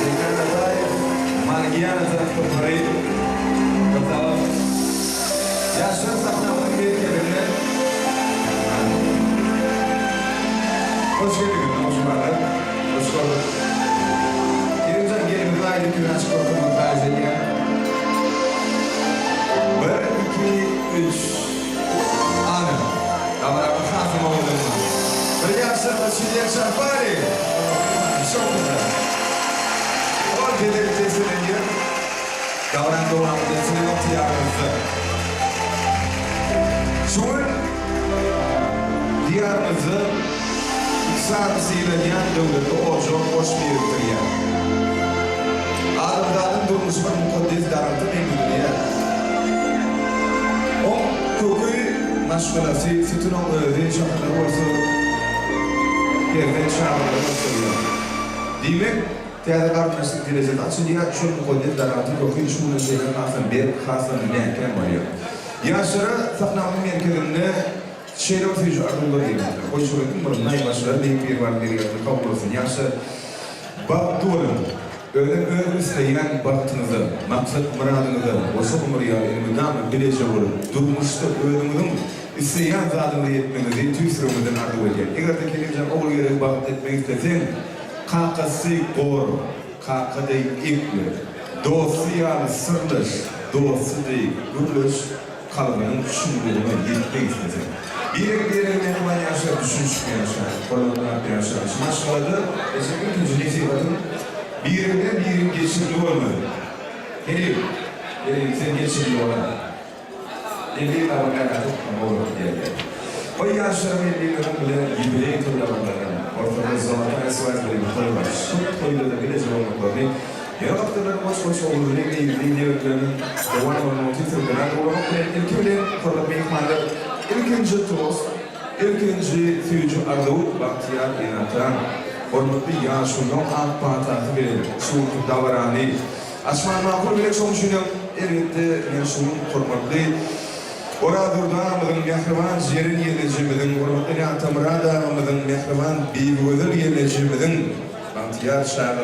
Mekan Ataýew, Margiana tans topary, Gyzal, Ýaşlar sahnamyzyň merkezinde Hoş geldiňiz, ogşumanlar. Hoş gördük. Kerimjan gelimizi aýdyp ýüzüni açyp görkezmegi haýyş edýän. Bir, iki, üç. Ana, dabaranyň hasam owadanlygy. Bir ýaşlar bir çilýek şarpary! Çok güzel. Ol bedel seçilenýär. Dabaranyň dowamynda siziň ygtyýaryňyzda. Şu gün Diýarymyzda ykdysady sylanýan döwletli ojak goş birikdirýär. Adamzadyň durmuşy bir mukaddes daragta meňzedilýär. Oň köki maşgalasy, sütüniň özi, şahalary bolsa perzent çagalary bolup durýar. Diýmek, täze garyndaşlyk derejesi açylýar, şol mukaddes daragtyň köki şu güne çenli hasam berk, hasam mäkäm bolýar. Ýaşlara sahnanyň merkezinde şeýle bir süýji arzuwlar gelipdir. Goý şöhletin bir naýbaşylar beýik Biribaryň dergähinde kabul bolsun. Ýaşlar, bagtly boluň! Özem öz isleýän bagtyňyza, maksat-myradyňyza goşa ömür ýaly elmydama bileje bolup, durmuşda özüňiziň isleýän zadyňyza ýetmegiňizi tüýs ýüregimizden arzuw edýän. Eger-de Kerimjan Ogulgeregi bagtly etmek isleseň, kakasy gor, Kaka deý ekle, dosty ýaly syrdaş, dosty deý gürleş, kalbynyň çuňlugyna ýetmek isleseň. Birek-birege mähriban ýaşa, düşünişip ýaşa, hormatlap ýaşa. Şu maşgalada eje ilkinji nesihatyň biriňden biriň geçirimli bolmaly. Kerim, Kerim sen geçirimli bola. Elli gabyň ýakasy bolup geldi. Goý ýaşlaryň ellileriniň bile ýubileý toýlamaklarynyň, ortada zolotaya swatba diýen toý bar, şol toýda-da bileje bolmaklaryny, ýöne gapdaldan goç-goç ogully, gyzly ýigitleriniň dowam bolmagyny tüýs ýürekden arzuwlamak bilen, ilki bilen, hormatly myhmanlar, ilkinji tost, ilkinji süýji arzuw bagtyýar ene-ata, hormatly ýaşulunyň ak patasy bilen şu günki dabarany Açman makul bilek şoň üçinem elbetde men şu gün hormatly Orazdurdy agamyzyň mähriban Jeren ýeňňejemiziň hormatly Atamyrat agamyzyň mähriban Bibigözel ýeňňejemiziň bagtyýar çagalyk.